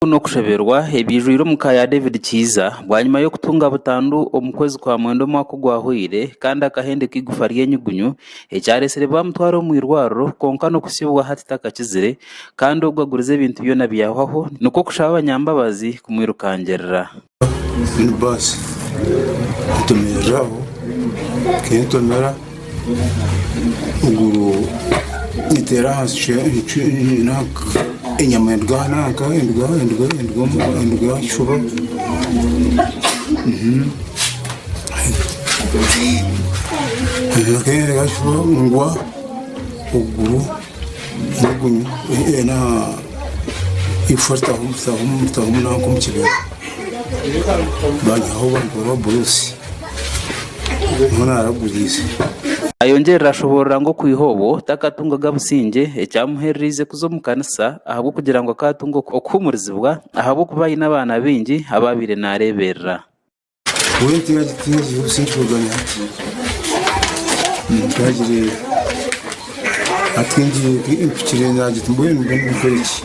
N'okushoberwa ebyijwire omu ka ya David Kiiza bwanyima y'okutunga butandu omu kwezi kwa mwenda omwaka ogwahweire kandi akahendeka eigufa ry'enyugunyu ekyareetsire baamutwara omu irwariro kwonka n'okuhitsya obwa hati takakizire kandi ogwo agurize ebintu byona byahwaho nikwo kushaba abanyambabazi kumwirukangirira. Ni baasi entomerera aho entomera eiguru riteera ahansi enyama eruga aha nanka eruga aha kifuba eruga aha kifuba ngwa okuguru eigufa ritaaha nanka omu kibero. Banyihaho bantwara owa Bruce niho naaraguriize. Ayongyerera ashoboorora ngu okwiha obwo takatungaga busingye ekyamuherereize kuza omu kanisa ahabw'okugira ngu akaatunga okuhuumurizibwa ahabw'okuba aine abaana baingi abu abaire naareeberera. Mbwenu tinkagira obusingye kuruga na hati. Tinkagira hati mpikire naagira nti mbwenu mbwenu nkore ki?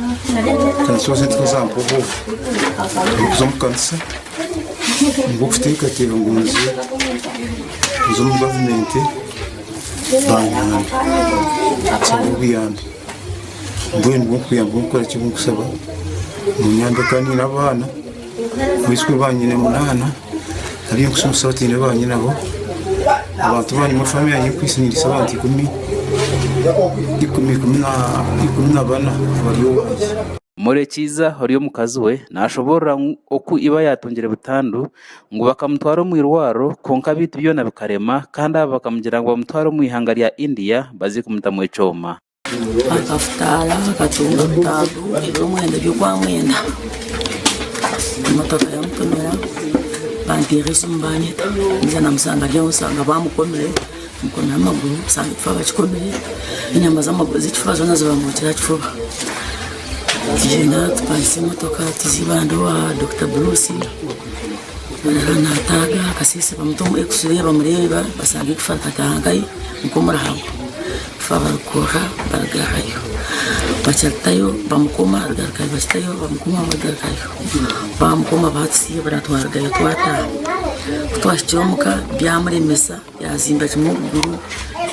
Kanisa sente tizampa obwoba bw'okuza omu kanisa bw'okuteekateeka ngu nze nze omu gavumenti banyambe nshabe obuyambi. Mbwenu obuyambi obu ndikukora ki obu ndikushaba munyambe kandi nyine abaana. Baijukuru bangye nyine munaana abu nkushomesa bataine banyinabo abantu bangye omu famire yangye nkwitse nindisa abantu ikumi ikumi ikumi na ikumi na bana bari owangye. Murekiiza ori omukazi we nashoboorora ngu oku iba yaatungire butandu ngu bakamutwara omu irwariro kwonka beitu byona bikarema kandi aba bakamugira ngu bamutware omu ihanga rya India baze kumutamu ekyoma. Akafutaara akatunga butandu ebiro mwenda by'okwamwenda emotoka yamutomera banteera esimu banyeta nza namusanga ari aho nsanga bamukomire bamukomire amaguru nsanga ekifuba bakikomire enyama z'ekifuba zoona zibamwokire aha kifuba tugyenda tupangisa emotoka tuza Ibanda owa Dokita Bruce nataaga akasiisi bamuta omu x-ray bamureeba basanga ekifuba kikataaha nkahi nk'omuruhago. Ekifuba barikwoha barigarukayo bakitayo bamukoma barigarukayo bakitayo bamukoma barigarukayo bamukoma batusiibura twarugayo twataaha ku twahikire omuka byamuremesa yazimba kimwe okuguru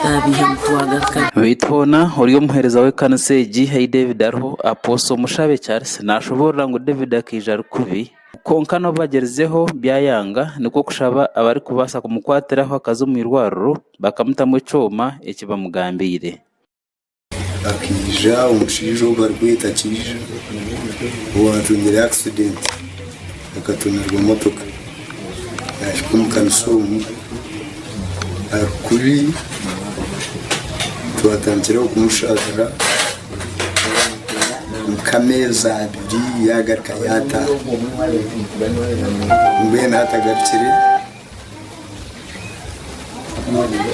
yabiihamu twagarukayo. Beitu hoona ori omuheereza w'ekanisa egi ei David ariho, Apostle Mushabe Charles nashoboorora ngu David akaija ari kubi Kwonka n'obu bagyerizeho byayanga, nikwo kushaba abarikubaasa kumukwatiraho akaza omu irwariro bakamutamu ekyoma eki bamugambiire. Akaija omushaija ou barikweta Kiija owatungire accident akatomerwa motoka yahika omu kanisa omu arikubi twatandikiraho kumushabira. Nk'ameezi abiri yaagaruka yaataaha. Mbwenu hati agarukire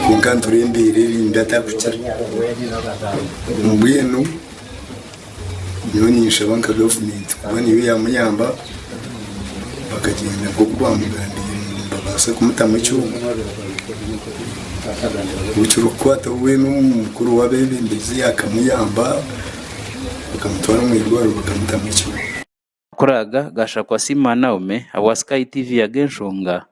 kwonka nitureeba embeera eri mbi atarikukira. Mbwenu nyowe ninshaba nka gavumenti kuba niyo yaamuyamba bakagyenda nk'oku baamugambiire ngu nibabaasa kumutamu ekyoma. Obu kirikukwata we n'omukuru w'abeebembezi akamuyamba bakamutwara omu irwariro bakamutamu ekyoma. Amakuru aga gashakwa Siima Naume ahabwa Sky TV Ag'enshonga.